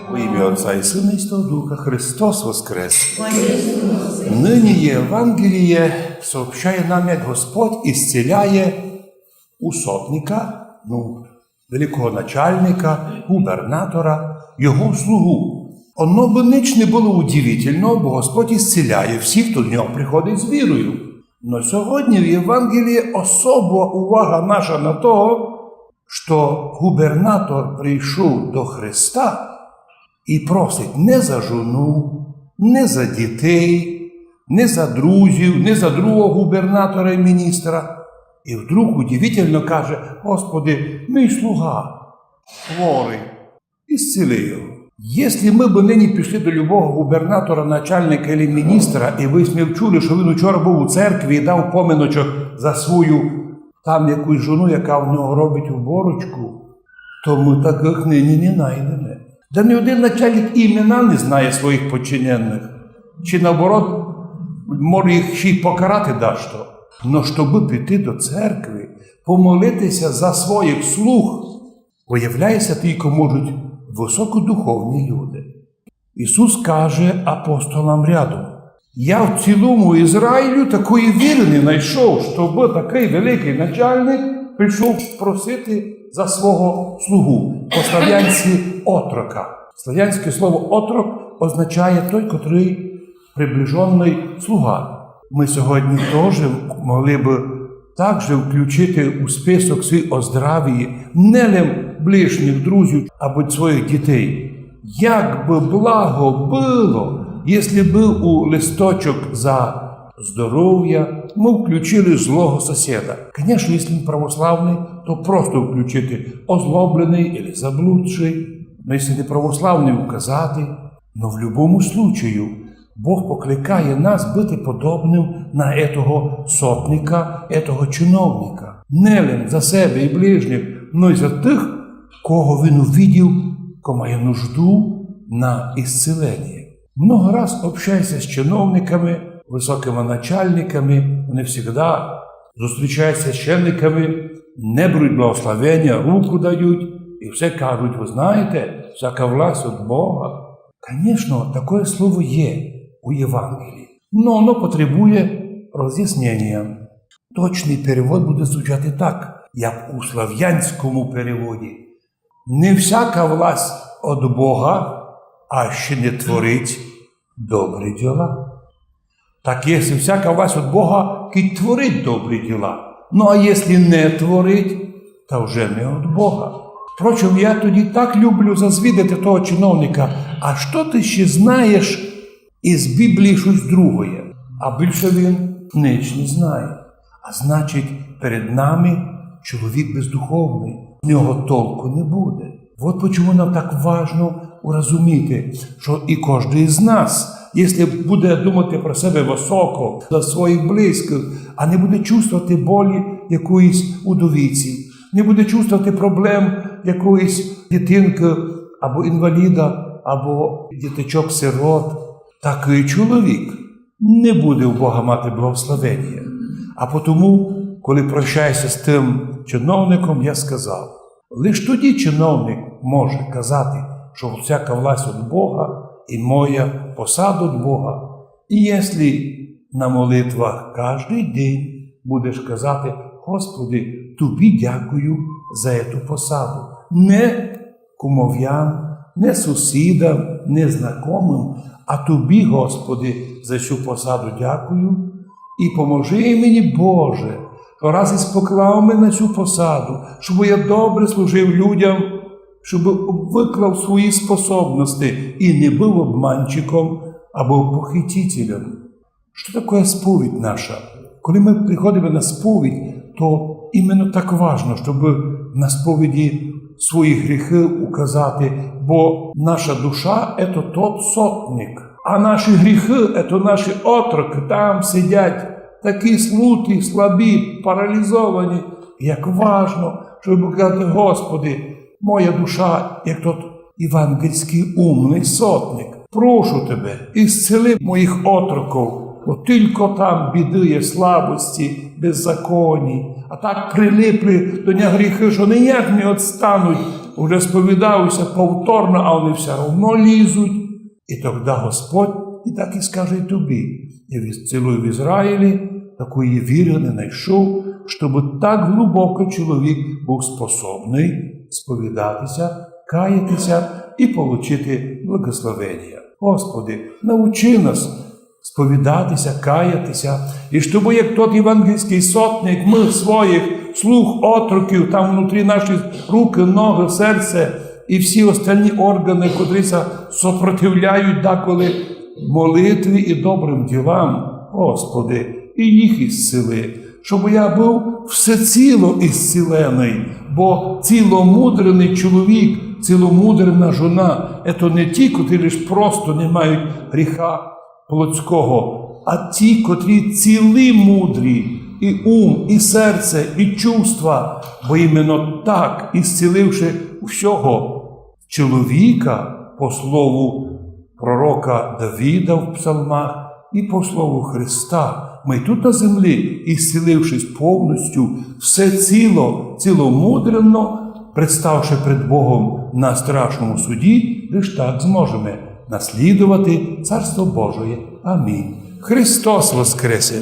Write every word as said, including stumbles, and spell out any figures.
Во имя Отца и Сына и Святого Духа. Христос воскрес! Нині Євангеліє сообщає нам, як Господь исціляє у сотника, ну, великого начальника, губернатора, його слугу. Оно бы нич не было удивительно, бо Господь исціляє всіх, хто до нього приходить з вірою. Но сьогодні в Євангелії особа увага наша на того, што губернатор прийшов до Христа і просить не за жону, не за дітей, не за друзів, не за другого губернатора і міністра. І вдруг удивительно каже: «Господи, мій слуга хворий, исціли його». Якщо мы бы нині пішли до любого губернатора, начальника или міністра, і вы сьме вчули, што він учора быв у церкві і дав поминочок за свою там якусь жону, яка в нього робить уборочку, то мы такых нині не найдеме. Да ні один начальник імена не знає своїх подчиненных. Чи наоборот, може їх ще й покарати дашто. Но щобы піти до церкви, помолити ся за своїх слуг, виявляє ся, тілько можуть высокодуховні люди. Ісус каже апостолам рядом: «Я в цілому Ізраїлю такої віри не найшов, щобы такый великый начальник прийшов просити за свого слугу». По-славянськи отрока. Славянське слово отрок означає той, котрый приближеный слуга. Мы сьогодні тоже могли бы также включити у список свій о здравії не лем ближніх друзів або своїх дітей. Як бы благо было, якщо бы у листочок за здоров'я мы включили злого сусіда. Конечно, якщо він православный, то просто включити озлобленый или заблудший. Но якщо не православный, указати. Но в любому случаю Бог покликає нас быти подобным на етого сотника, етого чиновника. Не лем за себе і ближніх, но й за тых, кого він увидів, ко має нужду на исцілення. Много раз общаюся з чиновниками, высокыми начальниками, вони всегда зустрічають з священниками, не беруть благословення, руку дають і все кажуть: «Вы знаєте, всяка власть от Бога». Конечно, такоє слово є у Євангелії, но воно потребує роз'яснення. Точный перевод буде звучати так, як у славянському переводі: «Не всяка власть от Бога, а ще не творить добрі діла». Так, якщо всяка власть от Бога, кидь творить добрі діла. Ну, а якщо не творить, та вже не от Бога. Впрочем, я тоді так люблю зазвідати того чиновника: «А што ты ще знаєш из Біблії штось другоє?» А більше він нич не знає. А значить, перед нами чоловік бездуховный, з нього толку не буде. Вот почему нам так важно урозуміти, што і кождый з нас, якщо буде думати про себе высоко, за своїх близькых, а не буде чувствовати болі якоїсь удовиці, не буде чувствовати проблем якоїсь дитинкы або інваліда, або діточок-сирот, такый чоловік не буде у Бога мати благословення. А потому, коли прощаюся з тым чиновником, я сказав: лиш тоді чиновник може казати, што всяка власть от Бога і моя посада от Бога, і якщо на молитвах каждый день будеш казати: «Господи, Тобі дякую за эту посаду». Не кумовям, не сусідам, не знакомым, а Тобі, Господи, за сю посаду дякую. І поможи мені, Боже, што раз ись поклав мене на сю посаду, щоб я добре служив людям, щоб выклав свої способности і не быв обманщиком або похитителем. Што такоє сповідь наша? Коли мы приходиме на сповідь, то именно так важно, щоб на сповіді свої гріхы указати, бо наша душа — это тот сотник, а наші гріхы — это наші отрокы, там сидять такі смуті, слабі, паралізовані. Як важно, щоб казати: «Господи, моя душа, як тот євангельськый умный сотник, прошу Тебе, исцели моїх отроков, Бо тілько там біды є, слабості, беззаконні, а так прилипли до ня гріхы, што ніяк не одстануть. Уже сповідався повторно, а они всьо равно лізуть. І тогда Господь і так і скаже і тобі: я віс-, цілый в Ізраїлі такої віры не найшов, щоб так глубоко чоловік быв способный сповідатися, каятися і получити благословення. Господи, научи нас сповідатися, каятися, і щоб, як тот євангельськый сотник, мы своїх слуг, отроків, там внутрі наші рукы, ногы, серце і всі остальні органы, котрі ся сопротивляють деколи молитві і добрым ділам, Господи, і їх ісцели, щоб я быв всеціло ісцеленый, бо ціломудреный чоловік, ціломудрена жона, це не ті, котрі лиш просто не мають гріха плотського, а ті, котрі цілі мудрі, і ум, і серце, і чувства, бо іменно так, ісцеливши всього чоловіка, по слову пророка Давіда в псалмах і по слову Христа, мы тут на землі, ісцелившись повністю, все ціло, ціломудрено, представши пред Богом на страшному суді, лиш так зможеме наслідувати Царство Божоє. Амінь. Христос воскресе!